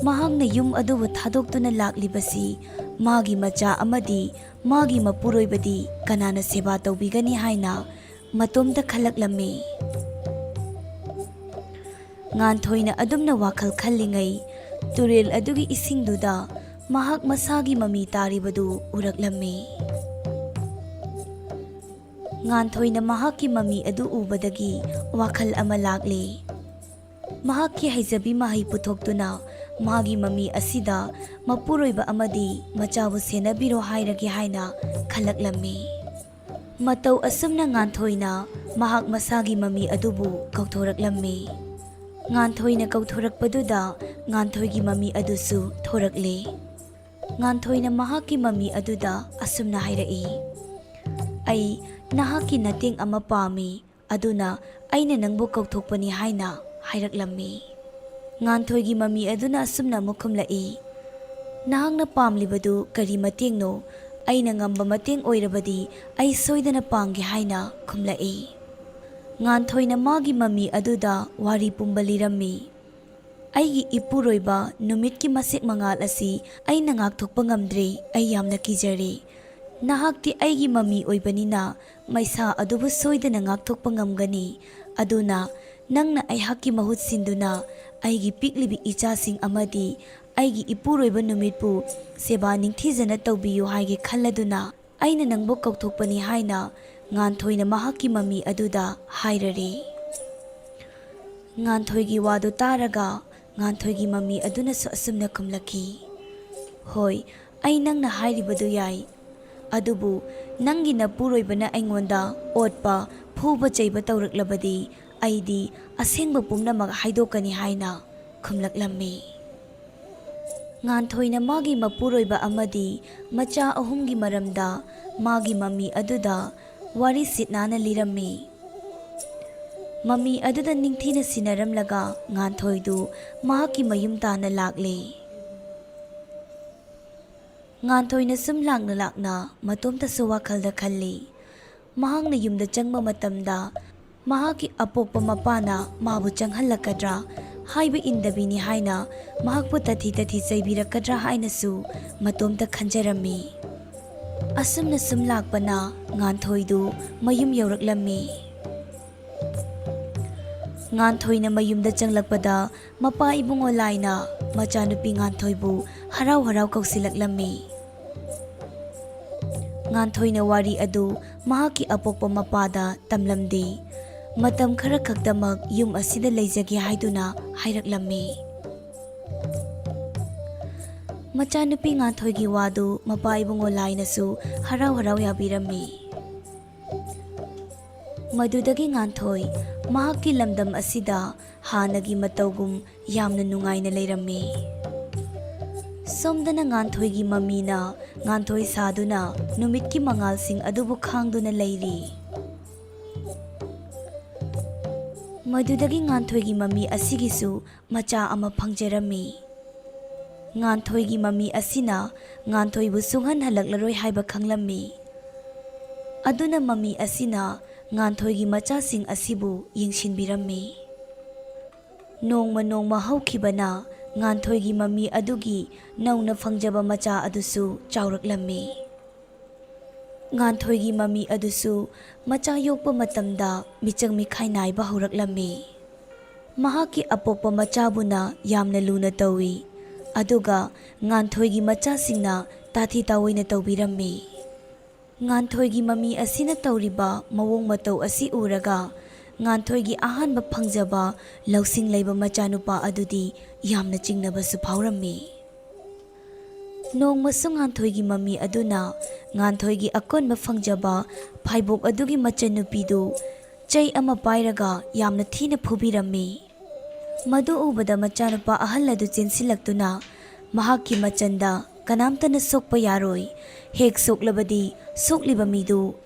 ꯃꯍꯥꯛꯅ ꯌꯨꯝ ꯑꯗꯨꯕꯨ ꯊꯥꯗꯣꯛꯇꯨꯅ ꯂꯥꯛꯂꯤꯕꯁꯤ ꯃꯥꯒꯤ ꯃꯆꯥ ꯑꯃꯗꯤ ꯃꯥꯒꯤ ꯃꯄꯨꯔꯣꯏꯕꯗꯤ ꯀꯅꯥꯅ ꯁꯦꯕꯥ ꯇꯧꯕꯤꯒꯅꯤ ꯍꯥꯏꯅ ꯃꯇꯣꯝꯇ ꯈꯜꯂꯛꯂꯝꯃꯤ꯫ ꯉꯥꯟꯊꯣꯏꯅ ꯑꯗꯨꯝꯅ ꯋꯥꯈꯜ ꯈꯜꯂꯤꯉꯩ, ꯇꯨꯔꯦꯜ ꯑꯗꯨꯒꯤ ꯏꯁꯤꯡꯗꯨꯗ ꯃꯍꯥꯛ ꯃꯁꯥꯒꯤ ꯃꯃꯤ ꯇꯥꯔꯤꯕꯗꯨ ꯎꯔꯛꯂꯝꯃꯤ꯫ ꯉꯥꯟꯊꯣꯏꯅ ꯃꯍꯥꯛꯀꯤ ꯃꯃꯤ ꯑꯗꯨ ꯎꯕꯗꯒꯤ ꯋꯥꯈꯜ ꯑꯃ ꯂꯥꯛꯂꯤ꯫ ꯃꯍꯥꯛꯀꯤ ꯍꯩꯖꯕꯤ ꯃꯍꯩ ꯄꯨꯊꯣꯛꯇꯨꯅ ꯃꯥꯒꯤ ꯃꯃꯤ ꯑꯁꯤꯗ ꯃꯄꯨꯔꯣꯏꯕ ꯑꯃꯗꯤ ꯃꯆꯥꯕꯨ ꯁꯦꯟꯅꯕꯤꯔꯣ ꯍꯥꯏꯔꯒꯦ ꯍꯥꯏꯅ ꯈꯜꯂꯛꯂꯝꯃꯤ꯫ ꯃꯇꯧ ꯑꯁꯨꯝꯅ ꯉꯥꯟꯊꯣꯏꯅ ꯃꯍꯥꯛ ꯃꯁꯥꯒꯤ ꯃꯃꯤ ꯑꯗꯨꯕꯨ ꯀꯧꯊꯣꯔꯛꯂꯝꯃꯤ꯫ ꯉꯥꯟꯊꯣꯏꯅ ꯀꯧꯊꯣꯔꯛꯄꯗꯨꯗ ꯉꯥꯟꯊꯣꯏꯒꯤ ꯃꯃꯤ ꯑꯗꯨꯁꯨ ꯊꯣꯔꯛꯂꯦ꯫ ꯉꯥꯟꯊꯣꯏꯅ ꯃꯍꯥꯛꯀꯤ ꯃꯃꯤ ꯑꯗꯨꯗ ꯑꯁꯨꯝꯅ ꯍꯥꯏꯔꯛꯏ, "ꯑꯩ ꯅꯍꯥꯛꯀꯤ ꯃꯇꯦꯡ ꯑꯃ ꯄꯥꯝꯃꯤ, ꯑꯗꯨꯅ ꯑꯩꯅ ꯅꯪꯕꯨ ꯀꯧꯊꯣꯛꯄꯅꯤ" ꯍꯥꯏꯅ ꯍꯥꯏꯔꯛꯂꯝꯃꯤ꯫ ꯉꯥꯟꯊꯣꯏꯒꯤ ꯃꯃꯤ ꯑꯗꯨꯅ ꯑꯁꯨꯝꯅ ꯑꯃꯨꯛ ꯈꯨꯝꯂꯛꯏ, "ꯅꯍꯥꯛꯅ ꯄꯥꯝꯂꯤꯕꯗꯨ ꯀꯔꯤ ꯃꯇꯦꯡꯅꯣ? ꯑꯩꯅ ꯉꯝꯕ ꯃꯇꯦꯡ ꯑꯣꯏꯔꯕꯗꯤ ꯑꯩ ꯁꯣꯏꯗꯅ ꯄꯥꯡꯒꯦ" ꯍꯥꯏꯅ ꯈꯨꯝꯂꯛꯏ꯫ ꯉꯥꯟꯊꯣꯏꯅ ꯃꯥꯒꯤ ꯃꯃꯤ ꯑꯗꯨꯗ ꯋꯥꯔꯤ ꯄꯨꯝꯕ ꯂꯤꯔꯝꯃꯤ꯫ "ꯑꯩꯒꯤ ꯏꯄꯨꯔꯣꯏꯕ ꯅꯨꯃꯤꯠꯀꯤ ꯃꯁꯦꯛ ꯃꯉꯥꯜ ꯑꯁꯤ ꯑꯩꯅ ꯉꯥꯛꯊꯣꯛꯄ ꯉꯝꯗ꯭ꯔꯦ꯫ ꯑꯩ ꯌꯥꯝꯅ ꯀꯤꯖꯔꯦ꯫ ꯅꯍꯥꯛꯇꯤ ꯑꯩꯒꯤ ꯃꯃꯤ ꯑꯣꯏꯕꯅꯤꯅ ꯃꯩꯁꯥ ꯑꯗꯨꯕꯨ ꯁꯣꯏꯗꯅ ꯉꯥꯛꯊꯣꯛꯄ ꯉꯝꯒꯅꯤ꯫ ꯑꯗꯨꯅ ꯅꯪꯅ ꯑꯩꯍꯥꯛꯀꯤ ꯃꯍꯨꯠ ꯁꯤꯟꯗꯨꯅ ꯑꯩꯒꯤ ꯄꯤꯛꯂꯤꯕꯤ ꯏꯆꯥꯁꯤꯡ ꯑꯃꯗꯤ ꯑꯩꯒꯤ ꯏꯄꯨꯔꯣꯏꯕ ꯅꯨꯃꯤꯠꯄꯨ ꯁꯦꯕꯥ ꯅꯤꯡꯊꯤꯖꯅ ꯇꯧꯕꯤꯌꯨ ꯍꯥꯏꯒꯦ ꯈꯜꯂꯗꯨꯅ ꯑꯩꯅ ꯅꯪꯕꯨ ꯀꯧꯊꯣꯛꯄꯅꯤ" ꯍꯥꯏꯅ ꯉꯥꯟꯊꯣꯏꯅ ꯃꯍꯥꯛꯀꯤ ꯃꯃꯤ ꯑꯗꯨꯗ ꯍꯥꯏꯔꯔꯦ꯫ ꯉꯥꯟꯊꯣꯏꯒꯤ ꯋꯥꯗꯨ ꯇꯥꯔꯒ ꯉꯥꯟꯊꯣꯏꯒꯤ ꯃꯃꯤ ꯑꯗꯨꯅꯁꯨ ꯑꯁꯨꯝꯅ ꯈꯨꯝꯂꯛꯈꯤ, "ꯍꯣꯏ, ꯑꯩ ꯅꯪꯅ ꯍꯥꯏꯔꯤꯕꯗꯨ ꯌꯥꯏ꯫ ꯑꯗꯨꯕꯨ ꯅꯪꯒꯤ ꯅꯄꯨꯔꯣꯏꯕꯅ ꯑꯩꯉꯣꯟꯗ ꯑꯣꯠꯄ, ꯐꯨꯕ ꯆꯩꯕ ꯇꯧꯔꯛꯂꯕꯗꯤ ꯑꯩꯗꯤ ꯑꯁꯦꯡꯕ ꯄꯨꯝꯅꯃꯛ ꯍꯥꯏꯗꯣꯛꯀꯅꯤ" ꯍꯥꯏꯅ ꯈꯨꯝꯂꯛꯂꯝꯃꯤ꯫ ꯉꯥꯟꯊꯣꯏꯅ ꯃꯥꯒꯤ ꯃꯄꯨꯔꯣꯏꯕ ꯑꯃꯗꯤ ꯃꯆꯥ ꯑꯍꯨꯝꯒꯤ ꯃꯔꯝꯗ ꯃꯥꯒꯤ ꯃꯃꯤ ꯑꯗꯨꯗ ꯋꯥꯔꯤ ꯁꯤꯠ ꯅꯥꯟꯅ ꯂꯤꯔꯝꯃꯤ꯫ ꯃꯃꯤ ꯑꯗꯨꯗ ꯅꯤꯡꯊꯤꯅ ꯁꯤꯟꯅꯔꯝꯂꯒ ꯉꯥꯟꯊꯣꯏꯗꯨ ꯃꯍꯥꯛꯀꯤ ꯃꯌꯨꯝ ꯇꯥꯟꯅ ꯂꯥꯛꯂꯦ꯫ ꯉꯥꯟꯊꯣꯏꯅ ꯁꯨꯝ ꯂꯥꯛꯅ ꯂꯥꯛꯅ ꯃꯇꯣꯝꯇꯁꯨ ꯋꯥꯈꯜꯗ ꯈꯜꯂꯤ꯫ ꯃꯍꯥꯛꯅ ꯌꯨꯝꯗ ꯆꯪꯕ ꯃꯇꯝꯗ ꯃꯍꯥꯛꯀꯤ ꯑꯄꯣꯛꯄ ꯃꯄꯥꯅ ꯃꯥꯕꯨ ꯆꯪꯍꯜꯂꯛꯀꯗ꯭ꯔꯥ? ꯍꯥꯏꯕ ꯏꯟꯗꯕꯤꯅꯤ ꯍꯥꯏꯅ ꯃꯍꯥꯛꯄꯨ ꯇꯊꯤ ꯇꯊꯤ ꯆꯩꯕꯤꯔꯛꯀꯗ꯭ꯔꯥ ꯍꯥꯏꯅꯁꯨ ꯃꯇꯣꯝꯇ ꯈꯟꯖꯔꯝꯃꯤ꯫ ꯑꯁꯨꯝꯅ ꯁꯨꯝ ꯂꯥꯛꯄꯅ ꯉꯥꯟꯊꯣꯏꯗꯨ ꯃꯌꯨꯝ ꯌꯧꯔꯛꯂꯝꯃꯤ꯫ ꯉꯥꯟꯊꯣꯏꯅ ꯃꯌꯨꯝꯗ ꯆꯪꯂꯛꯄꯗ ꯃꯄꯥ ꯏꯕꯨꯡꯉꯣ ꯂꯥꯏꯅ ꯃꯆꯥꯅꯨꯄꯤ ꯉꯥꯟꯊꯣꯏꯕꯨ ꯍꯔꯥꯎ ꯍꯔꯥꯎ ꯀꯧꯁꯤꯜꯂꯛꯂꯝꯃꯤ꯫ ꯉꯥꯟꯊꯣꯏꯅ ꯋꯥꯔꯤ ꯑꯗꯨ ꯃꯍꯥꯛꯀꯤ ꯑꯄꯣꯛꯄ ꯃꯄꯥꯗ ꯇꯝꯂꯝꯗꯦ꯫ ꯃꯇꯝ ꯈꯔ ꯈꯛꯇꯃꯛ ꯌꯨꯝ ꯑꯁꯤꯗ ꯂꯩꯖꯒꯦ ꯍꯥꯏꯗꯨꯅ ꯍꯥꯏꯔꯛꯂꯝꯃꯤ꯫ ꯃꯆꯥꯅꯨꯄꯤ ꯉꯥꯟꯊꯣꯏꯒꯤ ꯋꯥꯗꯨ ꯃꯄꯥ ꯏꯕꯨꯡꯉꯣ ꯂꯥꯏꯅꯁꯨ ꯍꯔꯥꯎ ꯍꯔꯥꯎ ꯌꯥꯕꯤꯔꯝꯃꯤ꯫ ꯃꯗꯨꯗꯒꯤ ꯉꯥꯟꯊꯣꯏ ꯃꯍꯥꯛꯀꯤ ꯂꯝꯗꯝ ꯑꯁꯤꯗ ꯍꯥꯟꯅꯒꯤ ꯃꯇꯧꯒꯨꯝ ꯌꯥꯝꯅ ꯅꯨꯡꯉꯥꯏꯅ ꯂꯩꯔꯝꯃꯤ꯫ ꯁꯣꯝꯗꯅ ꯉꯥꯟꯊꯣꯏꯒꯤ ꯃꯃꯤꯅ ꯉꯥꯟꯊꯣꯏ ꯁꯥꯗꯨꯅ ꯅꯨꯃꯤꯠꯀꯤ ꯃꯉꯥꯜꯁꯤꯡ ꯑꯗꯨꯕꯨ ꯈꯥꯡꯗꯨꯅ ꯂꯩꯔꯤ꯫ ꯃꯗꯨꯗꯒꯤ ꯉꯥꯟꯊꯣꯏꯒꯤ ꯃꯃꯤ ꯑꯁꯤꯒꯤꯁꯨ ꯃꯆꯥ ꯑꯃ ꯐꯪꯖꯔꯝꯃꯤ꯫ ꯉꯥꯟꯊꯣꯏꯒꯤ ꯃꯃꯤ ꯑꯁꯤꯅ ꯉꯥꯟꯊꯣꯏꯕꯨ ꯁꯨꯡꯍꯟ ꯍꯜꯂꯛꯂꯔꯣꯏ ꯍꯥꯏꯕ ꯈꯪꯂꯝꯃꯤ꯫ ꯑꯗꯨꯅ ꯃꯃꯤ ꯑꯁꯤꯅ ꯉꯥꯟꯊꯣꯏꯒꯤ ꯃꯆꯥꯁꯤꯡ ꯑꯁꯤꯕꯨ ꯌꯦꯡꯁꯤꯟꯕꯤꯔꯝꯃꯤ꯫ ꯅꯣꯡꯃ ꯅꯣꯡꯃ ꯍꯧꯈꯤꯕꯅ ꯉꯥꯟꯊꯣꯏꯒꯤ ꯃꯃꯤ ꯑꯗꯨꯒꯤ ꯅꯧꯅ ꯐꯪꯖꯕ ꯃꯆꯥ ꯑꯗꯨꯁꯨ ꯆꯥꯎꯔꯛꯂꯝꯃꯤ꯫ ꯉꯥꯟꯊꯣꯏꯒꯤ ꯃꯃꯤ ꯑꯗꯨꯁꯨ ꯃꯆꯥ ꯌꯣꯛꯄ ꯃꯇꯝꯗ ꯃꯤꯆꯪ ꯃꯤꯈꯥꯏ ꯅꯥꯏꯕ ꯍꯧꯔꯛꯂꯝꯃꯤ꯫ ꯃꯍꯥꯛꯀꯤ ꯑꯄꯣꯛꯄ ꯃꯆꯥꯕꯨꯅ ꯌꯥꯝꯅ ꯂꯨꯅ ꯇꯧꯏ, ꯑꯗꯨꯒ ꯉꯥꯟꯊꯣꯏꯒꯤ ꯃꯆꯥꯁꯤꯡꯅ ꯇꯥꯊꯤ ꯇꯥꯑꯣꯏꯅ ꯇꯧꯕꯤꯔꯝꯃꯤ꯫ ꯉꯥꯟꯊꯣꯏꯒꯤ ꯃꯃꯤ ꯑꯁꯤꯅ ꯇꯧꯔꯤꯕ ꯃꯑꯣꯡ ꯃꯇꯧ ꯑꯁꯤ ꯎꯔꯒ ꯉꯥꯟꯊꯣꯏꯒꯤ ꯑꯍꯥꯟꯕ ꯐꯪꯖꯕ ꯂꯧꯁꯤꯡ ꯂꯩꯕ ꯃꯆꯥꯅꯨꯄꯥ ꯑꯗꯨꯗꯤ ꯌꯥꯝꯅ ꯆꯤꯡꯅꯕꯁꯨ ꯐꯥꯎꯔꯝꯃꯤ꯫ ꯅꯣꯡꯃꯁꯨ ꯉꯥꯟꯊꯣꯏꯒꯤ ꯃꯃꯤ ꯑꯗꯨꯅ ꯉꯥꯟꯊꯣꯏꯒꯤ ꯑꯀꯣꯟꯕ ꯐꯪꯖꯕ ꯐꯥꯏꯕꯣꯛ ꯑꯗꯨꯒꯤ ꯃꯆꯟꯅꯨꯄꯤꯗꯨ ꯆꯩ ꯑꯃ ꯄꯥꯏꯔꯒ ꯌꯥꯝꯅ ꯊꯤꯅ ꯐꯨꯕꯤꯔꯝꯃꯤ꯫ ꯃꯗꯨ ꯎꯕꯗ ꯃꯆꯥꯅꯨꯄꯥ ꯑꯍꯜ ꯑꯗꯨ ꯆꯦꯟꯁꯤꯜꯂꯛꯇꯨꯅ ꯃꯍꯥꯛꯀꯤ ꯃꯆꯟꯗ ꯀꯅꯥꯝꯇꯅ ꯁꯣꯛꯄ ꯌꯥꯔꯣꯏ, ꯍꯦꯛ ꯁꯣꯛꯂꯕꯗꯤ ꯁꯣꯛꯂꯤꯕ ꯃꯤꯗꯨ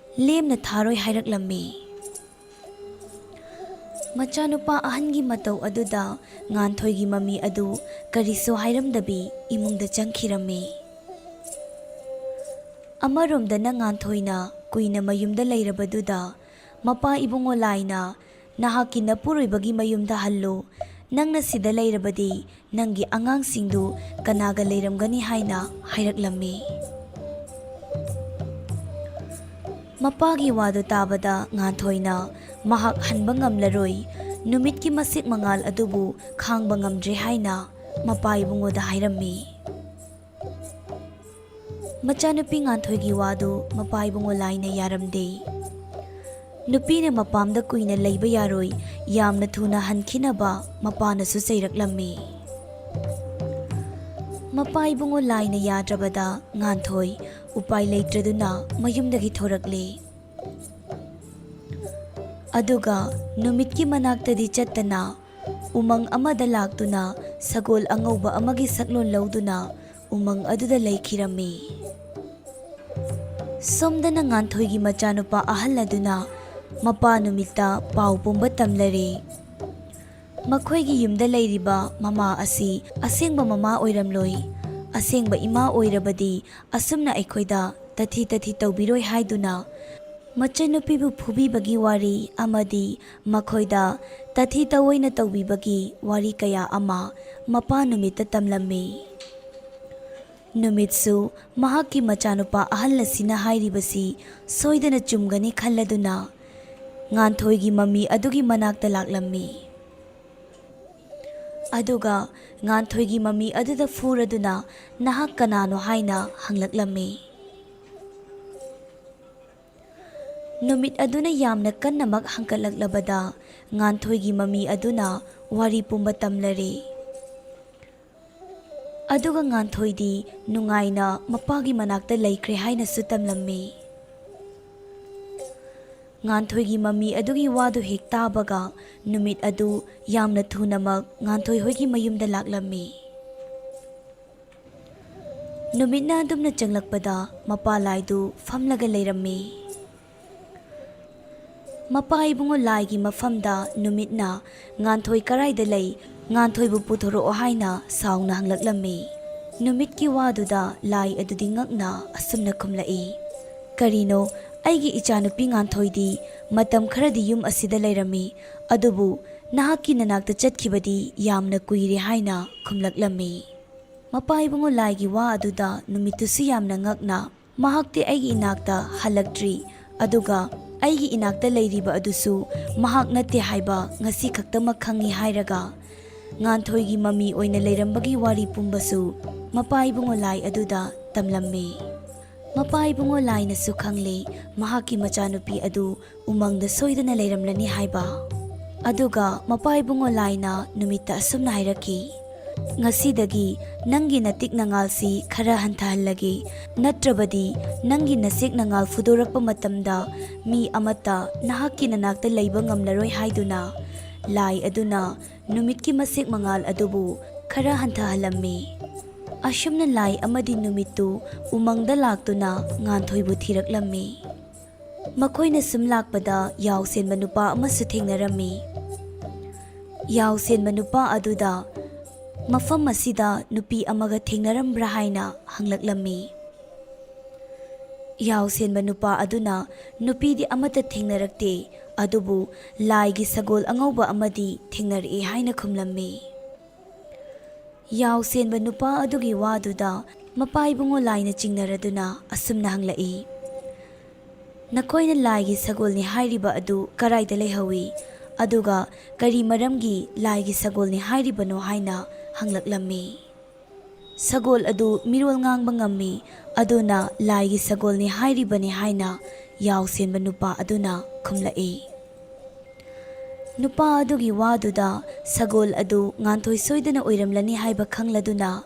ꯂꯦꯝꯅ ꯊꯥꯔꯣꯏ ꯍꯥꯏꯔꯛꯂꯝꯃꯤ꯫ ꯃꯆꯥꯅꯨꯄꯥ ꯑꯍꯟꯒꯤ ꯃꯇꯧ ꯑꯗꯨꯗ ꯉꯥꯟꯊꯣꯏꯒꯤ ꯃꯃꯤ ꯑꯗꯨ ꯀꯔꯤꯁꯨ ꯍꯥꯏꯔꯝꯗꯕꯤ ꯏꯃꯨꯡꯗ ꯆꯪꯈꯤꯔꯝꯃꯤ꯫ ꯑꯃꯔꯣꯝꯗꯅ ꯉꯥꯟꯊꯣꯏꯅ ꯀꯨꯏꯅ ꯃꯌꯨꯝꯗ ꯂꯩꯔꯕꯗꯨꯗ ꯃꯄꯥ ꯏꯕꯨꯡꯉꯣ ꯂꯥꯏꯅ "ꯅꯍꯥꯛꯀꯤ ꯅꯄꯨꯔꯣꯏꯕꯒꯤ ꯃꯌꯨꯝꯗ ꯍꯜꯂꯨ, ꯅꯪꯅ ꯁꯤꯗ ꯂꯩꯔꯕꯗꯤ ꯅꯪꯒꯤ ꯑꯉꯥꯡꯁꯤꯡꯗꯨ ꯀꯅꯥꯒ ꯂꯩꯔꯝꯒꯅꯤ?" ꯍꯥꯏꯅ ꯍꯥꯏꯔꯛꯂꯝꯃꯤ꯫ ꯃꯄꯥꯒꯤ ꯋꯥꯗꯨ ꯇꯥꯕꯗ ꯉꯥꯟꯊꯣꯏꯅ ꯃꯍꯥꯛ ꯍꯟꯕ ꯉꯝꯂꯔꯣꯏ, ꯅꯨꯃꯤꯠꯀꯤ ꯃꯁꯤꯛ ꯃꯉꯥꯜ ꯑꯗꯨꯕꯨ ꯈꯥꯡꯕ ꯉꯝꯗ꯭ꯔꯦ ꯍꯥꯏꯅ ꯃꯄꯥ ꯏꯕꯨꯡꯉꯣꯗ ꯍꯥꯏꯔꯝꯃꯤ꯫ ꯃꯆꯥꯅꯨꯄꯤ ꯉꯥꯟꯊꯣꯏꯒꯤ ꯋꯥꯗꯨ ꯃꯄꯥ ꯏꯕꯨꯡꯉꯣ ꯂꯥꯏꯅ ꯌꯥꯔꯝꯗꯦ꯫ ꯅꯨꯄꯤꯅ ꯃꯄꯥꯝꯗ ꯀꯨꯏꯅ ꯂꯩꯕ ꯌꯥꯔꯣꯏ, ꯌꯥꯝꯅ ꯊꯨꯅ ꯍꯟꯈꯤꯅꯕ ꯃꯄꯥꯅꯁꯨ ꯆꯩꯔꯛꯂꯝꯃꯤ꯫ ꯃꯄꯥ ꯏꯕꯨꯡꯉꯣ ꯂꯥꯏꯅ ꯌꯥꯗ꯭ꯔꯕꯗ ꯉꯥꯟꯊꯣꯏ ꯎꯄꯥꯏ ꯂꯩꯇ꯭ꯔꯗꯨꯅ ꯃꯌꯨꯝꯗꯒꯤ ꯊꯣꯔꯛꯂꯦ꯫ ꯑꯗꯨꯒ ꯅꯨꯃꯤꯠꯀꯤ ꯃꯅꯥꯛꯇꯗꯤ ꯆꯠꯇꯅ ꯎꯃꯪ ꯑꯃꯗ ꯂꯥꯛꯇꯨꯅ ꯁꯒꯣꯜ ꯑꯉꯧꯕ ꯑꯃꯒꯤ ꯁꯛꯂꯣꯟ ꯂꯧꯗꯨꯅ ꯎꯃꯪ ꯑꯗꯨꯗ ꯂꯩꯈꯤꯔꯝꯃꯤ꯫ ꯁꯣꯝꯗꯅ ꯉꯥꯟꯊꯣꯏꯒꯤ ꯃꯆꯥꯅꯨꯄꯥ ꯑꯍꯜ ꯑꯗꯨꯅ ꯃꯄꯥ ꯅꯨꯃꯤꯠꯇ ꯄꯥꯎ ꯄꯨꯝꯕ ꯇꯝꯂꯔꯦ꯫ ꯃꯈꯣꯏꯒꯤ ꯌꯨꯝꯗ ꯂꯩꯔꯤꯕ ꯃꯃꯥ ꯑꯁꯤ ꯑꯁꯦꯡꯕ ꯃꯃꯥ ꯑꯣꯏꯔꯝꯂꯣꯏ, ꯑꯁꯦꯡꯕ ꯏꯃꯥ ꯑꯣꯏꯔꯕꯗꯤ ꯑꯁꯨꯝꯅ ꯑꯩꯈꯣꯏꯗ ꯇꯊꯤ ꯇꯊꯤ ꯇꯧꯕꯤꯔꯣꯏ ꯍꯥꯏꯗꯨꯅ ꯃꯆꯟꯅꯨꯄꯤꯕꯨ ꯐꯨꯕꯤꯕꯒꯤ ꯋꯥꯔꯤ ꯑꯃꯗꯤ ꯃꯈꯣꯏꯗ ꯇꯊꯤ ꯇꯑꯣꯏꯅ ꯇꯧꯕꯤꯕꯒꯤ ꯋꯥꯔꯤ ꯀꯌꯥ ꯑꯃ ꯃꯄꯥ ꯅꯨꯃꯤꯠꯇ ꯇꯝꯂꯝꯃꯤ꯫ ꯅꯨꯃꯤꯠꯁꯨ ꯃꯍꯥꯛꯀꯤ ꯃꯆꯥꯅꯨꯄꯥ ꯑꯍꯜ ꯑꯁꯤꯅ ꯍꯥꯏꯔꯤꯕꯁꯤ ꯁꯣꯏꯗꯅ ꯆꯨꯝꯒꯅꯤ ꯈꯜꯂꯗꯨꯅ ꯉꯥꯟꯊꯣꯏꯒꯤ ꯃꯃꯤ ꯑꯗꯨꯒꯤ ꯃꯅꯥꯛꯇ ꯂꯥꯛꯂꯝꯃꯤ꯫ ꯑꯗꯨꯒ ꯉꯥꯟꯊꯣꯏꯒꯤ ꯃꯃꯤ ꯑꯗꯨꯗ ꯐꯨꯔꯗꯨꯅ "ꯅꯍꯥꯛ ꯀꯅꯥꯅꯣ?" ꯍꯥꯏꯅ ꯍꯪꯂꯛꯂꯝꯃꯤ꯫ ꯅꯨꯃꯤꯠ ꯑꯗꯨꯅ ꯌꯥꯝꯅ ꯀꯟꯅꯃꯛ ꯍꯪꯀꯠꯂꯛꯂꯕꯗ ꯉꯥꯟꯊꯣꯏꯒꯤ ꯃꯃꯤ ꯑꯗꯨꯅ ꯋꯥꯔꯤ ꯄꯨꯝꯕ ꯇꯝꯂꯔꯦ꯫ ꯑꯗꯨꯒ ꯉꯥꯟꯊꯣꯏꯗꯤ ꯅꯨꯡꯉꯥꯏꯅ ꯃꯄꯥꯒꯤ ꯃꯅꯥꯛꯇ ꯂꯩꯈ꯭ꯔꯦ ꯍꯥꯏꯅꯁꯨ ꯇꯝꯂꯝꯃꯤ꯫ ꯉꯥꯟꯊꯣꯏꯒꯤ ꯃꯃꯤ ꯑꯗꯨꯒꯤ ꯋꯥꯗꯨ ꯍꯦꯛ ꯇꯥꯕꯒ ꯅꯨꯃꯤꯠ ꯑꯗꯨ ꯌꯥꯝꯅ ꯊꯨꯅꯃꯛ ꯉꯥꯟꯊꯣꯏ ꯍꯣꯏꯒꯤ ꯃꯌꯨꯝꯗ ꯂꯥꯛꯂꯝꯃꯤ꯫ ꯅꯨꯃꯤꯠꯅ ꯑꯗꯨꯝꯅ ꯆꯪꯂꯛꯄꯗ ꯃꯄꯥ ꯂꯥꯏꯗꯨ ꯐꯝꯂꯒ ꯂꯩꯔꯝꯃꯤ꯫ ꯃꯄꯥ ꯏꯕꯨꯡꯉꯣ ꯂꯥꯏꯒꯤ ꯃꯐꯝꯗ ꯅꯨꯃꯤꯠꯅ "ꯉꯥꯟꯊꯣꯏ ꯀꯔꯥꯏꯗ ꯂꯩ? ꯉꯥꯟꯊꯣꯏꯕꯨ ꯄꯨꯊꯣꯔꯛꯑꯣ" ꯍꯥꯏꯅ ꯁꯥꯎꯅ ꯍꯪꯂꯛꯂꯝꯃꯤ꯫ ꯅꯨꯃꯤꯠꯀꯤ ꯋꯥꯗꯨꯗ ꯂꯥꯏ ꯑꯗꯨꯗꯤ ꯉꯛꯅ ꯑꯁꯨꯝꯅ ꯈꯨꯝꯂꯛꯏ, "ꯀꯔꯤꯅꯣ, ꯑꯩꯒꯤ ꯏꯆꯥꯅꯨꯄꯤ ꯉꯥꯟꯊꯣꯏꯗꯤ ꯃꯇꯝ ꯈꯔꯗꯤ ꯌꯨꯝ ꯑꯁꯤꯗ ꯂꯩꯔꯝꯃꯤ, ꯑꯗꯨꯕꯨ ꯅꯍꯥꯛꯀꯤ ꯅꯅꯥꯛꯇ ꯆꯠꯈꯤꯕꯗꯤ ꯌꯥꯝꯅ ꯀꯨꯏꯔꯦ" ꯍꯥꯏꯅ ꯈꯨꯝꯂꯛꯂꯝꯃꯤ꯫ ꯃꯄꯥ ꯏꯕꯨꯡꯉꯣ ꯂꯥꯏꯒꯤ ꯋꯥ ꯑꯗꯨꯗ ꯅꯨꯃꯤꯠꯇꯨꯁꯨ ꯌꯥꯝꯅ ꯉꯛꯅ, "ꯃꯍꯥꯛꯇꯤ ꯑꯩꯒꯤ ꯏꯅꯥꯛꯇ ꯍꯜꯂꯛꯇ꯭ꯔꯤ, ꯑꯗꯨꯒ ꯑꯩꯒꯤ ꯏꯅꯥꯛꯇ ꯂꯩꯔꯤꯕ ꯑꯗꯨꯁꯨ ꯃꯍꯥꯛ ꯅꯠꯇꯦ ꯍꯥꯏꯕ ꯉꯁꯤ ꯈꯛꯇꯃꯛ ꯈꯪꯉꯤ ꯍꯥꯏꯔꯒ, ꯉꯥꯟꯊꯣꯏꯒꯤ ꯃꯃꯤ ꯑꯣꯏꯅ ꯂꯩꯔꯝꯕꯒꯤ ꯋꯥꯔꯤ ꯄꯨꯝꯕꯁꯨ ꯃꯄꯥ ꯏꯕꯨꯡꯉꯣ ꯂꯥꯏ ꯑꯗꯨꯗ ꯇꯝꯂꯝꯃꯤ꯫ ꯃꯄꯥ ꯏꯕꯨꯡꯉꯣ ꯂꯥꯏꯅꯁꯨ ꯈꯪꯂꯦ ꯃꯍꯥꯛꯀꯤ ꯃꯆꯥꯅꯨꯄꯤ ꯑꯗꯨ ꯎꯃꯪꯗ ꯁꯣꯏꯗꯅ ꯂꯩꯔꯝꯂꯅꯤ ꯍꯥꯏꯕ꯫ ꯑꯗꯨꯒ ꯃꯄꯥ ꯏꯕꯨꯡꯉꯣ ꯂꯥꯏꯅ ꯅꯨꯃꯤꯠꯇ ꯑꯁꯨꯝꯅ ꯍꯥꯏꯔꯛꯈꯤ, "ꯉꯁꯤꯗꯒꯤ ꯅꯪꯒꯤ ꯅꯇꯤꯛ ꯅꯉꯥꯜꯁꯤ ꯈꯔ ꯍꯟꯊꯍꯜꯂꯒꯦ, ꯅꯠꯇ꯭ꯔꯕꯗꯤ ꯅꯪꯒꯤ ꯅꯁꯦꯛ ꯅꯉꯥꯜ ꯐꯨꯗꯣꯔꯛꯄ ꯃꯇꯝꯗ ꯃꯤ ꯑꯃꯠꯇ ꯅꯍꯥꯛꯀꯤ ꯅꯅꯥꯛꯇ ꯂꯩꯕ ꯉꯝꯂꯔꯣꯏ" ꯍꯥꯏꯗꯨꯅ ꯂꯥꯏ ꯑꯗꯨꯅ ꯅꯨꯃꯤꯠꯀꯤ ꯃꯁꯦꯛ ꯃꯉꯥꯜ ꯑꯗꯨꯕꯨ ꯈꯔ ꯍꯟꯊꯍꯜꯂꯝꯃꯤ꯫ ꯑꯁꯨꯝꯅ ꯂꯥꯏ ꯑꯃꯗꯤ ꯅꯨꯃꯤꯠꯇꯨ ꯎꯃꯪꯗ ꯂꯥꯛꯇꯨꯅ ꯉꯥꯟꯊꯣꯏꯕꯨ ꯊꯤꯔꯛꯂꯝꯃꯤ꯫ ꯃꯈꯣꯏꯅ ꯁꯨꯝ ꯂꯥꯛꯄꯗ ꯌꯥꯎꯁꯦꯟꯕ ꯅꯨꯄꯥ ꯑꯃꯁꯨ ꯊꯦꯡꯅꯔꯝꯃꯤ꯫ ꯌꯥꯎꯁꯦꯟꯕ ꯅꯨꯄꯥ ꯑꯗꯨꯗ ꯃꯐꯝ ꯑꯁꯤꯗ ꯅꯨꯄꯤ ꯑꯃꯒ ꯊꯦꯡꯅꯔꯝꯕ꯭ꯔꯥ ꯍꯥꯏꯅ ꯍꯪꯂꯛꯂꯝꯃꯤ꯫ ꯌꯥꯎꯁꯦꯟꯕ ꯅꯨꯄꯥ ꯑꯗꯨꯅ ꯅꯨꯄꯤꯗꯤ ꯑꯃꯠꯇ ꯊꯦꯡꯅꯔꯛꯇꯦ, ꯑꯗꯨꯕꯨ ꯂꯥꯏꯒꯤ ꯁꯒꯣꯜ ꯑꯉꯧꯕ ꯑꯃꯗꯤ ꯊꯦꯡꯅꯔꯛꯏ ꯍꯥꯏꯅ ꯈꯨꯝꯂꯝꯃꯤ꯫ ꯌꯥꯎꯁꯦꯟꯕ ꯅꯨꯄꯥ ꯑꯗꯨꯒꯤ ꯋꯥꯗꯨꯗ ꯃꯄꯥ ꯏꯕꯨꯡꯉꯣ ꯂꯥꯏꯅ ꯆꯤꯡꯅꯔꯗꯨꯅ ꯑꯁꯨꯝꯅ ꯍꯪꯂꯛꯏ, "ꯅꯈꯣꯏꯅ ꯂꯥꯏꯒꯤ ꯁꯒꯣꯜꯅꯤ ꯍꯥꯏꯔꯤꯕ ꯑꯗꯨ ꯀꯔꯥꯏꯗ ꯂꯩꯍꯧꯏ? ꯑꯗꯨꯒ ꯀꯔꯤ ꯃꯔꯝꯒꯤ ꯂꯥꯏꯒꯤ ꯁꯒꯣꯜꯅꯤ ꯍꯥꯏꯔꯤꯕꯅꯣ?" ꯍꯥꯏꯅ ꯍꯪꯂꯛꯂꯝꯃꯤ꯫ "ꯁꯒꯣꯜ ꯑꯗꯨ ꯃꯤꯔꯣꯜ ꯉꯥꯡꯕ ꯉꯝꯃꯤ, ꯑꯗꯨꯅ ꯂꯥꯏꯒꯤ ꯁꯒꯣꯜꯅꯤ ꯍꯥꯏꯔꯤꯕꯅꯤ" ꯍꯥꯏꯅ ꯌꯥꯎꯁꯦꯟꯕ ꯅꯨꯄꯥ ꯑꯗꯨꯅ ꯈꯨꯝꯂꯛꯏ꯫ ꯅꯨꯄꯥ ꯑꯗꯨꯒꯤ ꯋꯥꯗꯨꯗ ꯁꯒꯣꯜ ꯑꯗꯨ ꯉꯥꯟꯊꯣꯏ ꯁꯣꯏꯗꯅ ꯑꯣꯏꯔꯝꯂꯅꯤ ꯍꯥꯏꯕ ꯈꯪꯂꯗꯨꯅ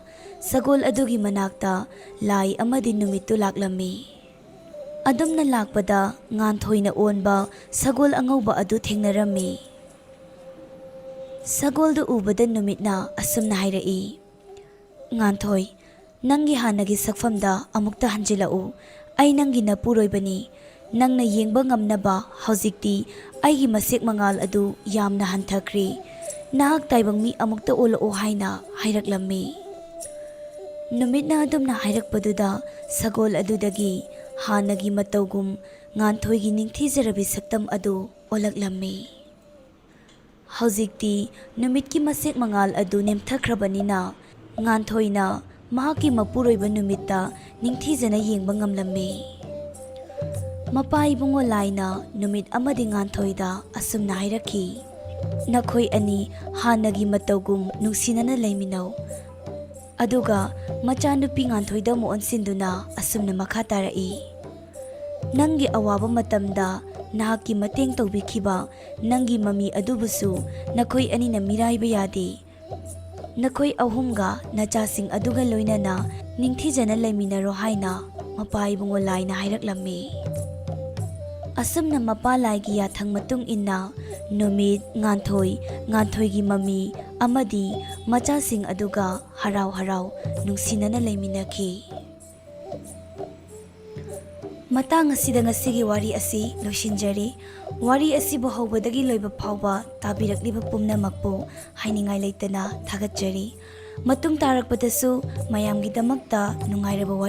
ꯁꯒꯣꯜ ꯑꯗꯨꯒꯤ ꯃꯅꯥꯛꯇ ꯂꯥꯏ ꯑꯃꯗꯤ ꯅꯨꯃꯤꯠꯇꯨ ꯂꯥꯛꯂꯝꯃꯤ꯫ ꯑꯗꯨꯝꯅ ꯂꯥꯛꯄꯗ ꯉꯥꯟꯊꯣꯏꯅ ꯑꯣꯟꯕ ꯁꯒꯣꯜ ꯑꯉꯧꯕ ꯑꯗꯨ ꯊꯦꯡꯅꯔꯝꯃꯤ꯫ ꯁꯒꯣꯜꯗꯨ ꯎꯕꯗ ꯅꯨꯃꯤꯠꯅ ꯑꯁꯨꯝꯅ ꯍꯥꯏꯔꯛꯏ, "ꯉꯥꯟꯊꯣꯏ, ꯅꯪꯒꯤ ꯍꯥꯟꯅꯒꯤ ꯁꯛꯐꯝꯗ ꯑꯃꯨꯛꯇ ꯍꯟꯖꯤꯜꯂꯛꯎ꯫ ꯑꯩ ꯅꯪꯒꯤ ꯅꯄꯨꯔꯣꯏꯕꯅꯤ꯫ ꯅꯪꯅ ꯌꯦꯡꯕ ꯉꯝꯅꯕ ꯍꯧꯖꯤꯛꯇꯤ ꯑꯩꯒꯤ ꯃꯁꯦꯛ ꯃꯉꯥꯜ ꯑꯗꯨ ꯌꯥꯝꯅ ꯍꯟꯊꯈ꯭ꯔꯦ꯫ ꯅꯍꯥꯛ ꯇꯥꯏꯕꯪ ꯃꯤ ꯑꯃꯨꯛꯇ ꯑꯣꯜꯂꯛꯑꯣ" ꯍꯥꯏꯅ ꯍꯥꯏꯔꯛꯂꯝꯃꯤ꯫ ꯅꯨꯃꯤꯠꯅ ꯑꯗꯨꯝꯅ ꯍꯥꯏꯔꯛꯄꯗꯨꯗ ꯁꯒꯣꯜ ꯑꯗꯨꯗꯒꯤ ꯍꯥꯟꯅꯒꯤ ꯃꯇꯧꯒꯨꯝ ꯉꯥꯟꯊꯣꯏꯒꯤ ꯅꯤꯡꯊꯤꯖꯔꯕꯤ ꯁꯛꯇꯝ ꯑꯗꯨ ꯑꯣꯜꯂꯛꯂꯝꯃꯤ꯫ ꯍꯧꯖꯤꯛꯇꯤ ꯅꯨꯃꯤꯠꯀꯤ ꯃꯁꯦꯛ ꯃꯉꯥꯜ ꯑꯗꯨ ꯅꯦꯝꯊꯈ꯭ꯔꯕꯅꯤꯅ ꯉꯥꯟꯊꯣꯏꯅ ꯃꯍꯥꯛꯀꯤ ꯃꯄꯨꯔꯣꯏꯕ ꯅꯨꯃꯤꯠꯇ ꯅꯤꯡꯊꯤꯖꯅ ꯌꯦꯡꯕ ꯉꯝꯂꯝꯃꯤ꯫ ꯃꯄꯥ ꯏꯕꯨꯡꯉꯣ ꯂꯥꯏꯅ ꯅꯨꯃꯤꯠ ꯑꯃꯗꯤ ꯉꯥꯟꯊꯣꯏꯗ ꯑꯁꯨꯝꯅ ꯍꯥꯏꯔꯛꯈꯤ, "ꯅꯈꯣꯏ ꯑꯅꯤ ꯍꯥꯟꯅꯒꯤ ꯃꯇꯧꯒꯨꯝ ꯅꯨꯡꯁꯤꯅꯅ ꯂꯩꯃꯤꯟꯅꯧ꯫" ꯑꯗꯨꯒ ꯃꯆꯥꯅꯨꯄꯤ ꯉꯥꯟꯊꯣꯏꯗ ꯑꯃꯨꯛ ꯑꯣꯟꯁꯤꯟꯗꯨꯅ ꯑꯁꯨꯝꯅ ꯃꯈꯥ ꯇꯥꯔꯛꯏ, "ꯅꯪꯒꯤ ꯑꯋꯥꯕ ꯃꯇꯝꯗ ꯅꯍꯥꯛꯀꯤ ꯃꯇꯦꯡ ꯇꯧꯕꯤꯈꯤꯕ ꯅꯪꯒꯤ ꯃꯃꯤ ꯑꯗꯨꯕꯨꯁꯨ ꯅꯈꯣꯏ ꯑꯅꯤꯅ ꯃꯤꯔꯥꯏꯕ ꯌꯥꯗꯦ꯫ ꯅꯈꯣꯏ ꯑꯍꯨꯝꯒ ꯅꯆꯥꯁꯤꯡ ꯑꯗꯨꯒ ꯂꯣꯏꯅꯅ ꯅꯤꯡꯊꯤꯖꯅ ꯂꯩꯃꯤꯟꯅꯔꯣ" ꯍꯥꯏꯅ ꯃꯄꯥ ꯏꯕꯨꯡꯉꯣ ꯂꯥꯏꯅ ꯍꯥꯏꯔꯛꯂꯝꯃꯤ꯫ ꯑꯁꯨꯝꯅ ꯃꯄꯥ ꯂꯥꯏꯒꯤ ꯌꯥꯊꯪ ꯃꯇꯨꯡ ꯏꯟꯅ ꯅꯨꯃꯤꯠ, ꯉꯥꯟꯊꯣꯏ, ꯉꯥꯟꯊꯣꯏꯒꯤ ꯃꯃꯤ ꯑꯃꯗꯤ ꯃꯆꯥꯁꯤꯡ ꯑꯗꯨꯒ ꯍꯔꯥꯎ ꯍꯔꯥꯎ ꯅꯨꯡꯁꯤꯅꯅ ꯂꯩꯃꯤꯟꯅꯈꯤ꯫ ꯃꯇꯥꯡ ꯑꯁꯤꯗ ꯉꯁꯤꯒꯤ ꯋꯥꯔꯤ ꯑꯁꯤ ꯂꯣꯏꯁꯤꯟꯖꯔꯤ꯫ ꯋꯥꯔꯤ ꯑꯁꯤꯕꯨ ꯍꯧꯕꯗꯒꯤ ꯂꯣꯏꯕ ꯐꯥꯎꯕ ꯇꯥꯕꯤꯔꯛꯂꯤꯕ ꯄꯨꯝꯅꯃꯛꯄꯨ ꯍꯥꯏꯅꯤꯡꯉꯥꯏ ꯂꯩꯇꯅ ꯊꯥꯒꯠꯆꯔꯤ꯫ ꯃꯇꯨꯡ ꯇꯥꯔꯛꯄꯗꯁꯨ ꯃꯌꯥꯝꯒꯤꯗꯃꯛꯇ ꯅꯨꯡꯉꯥꯏꯔꯕ ꯋꯥꯔꯤ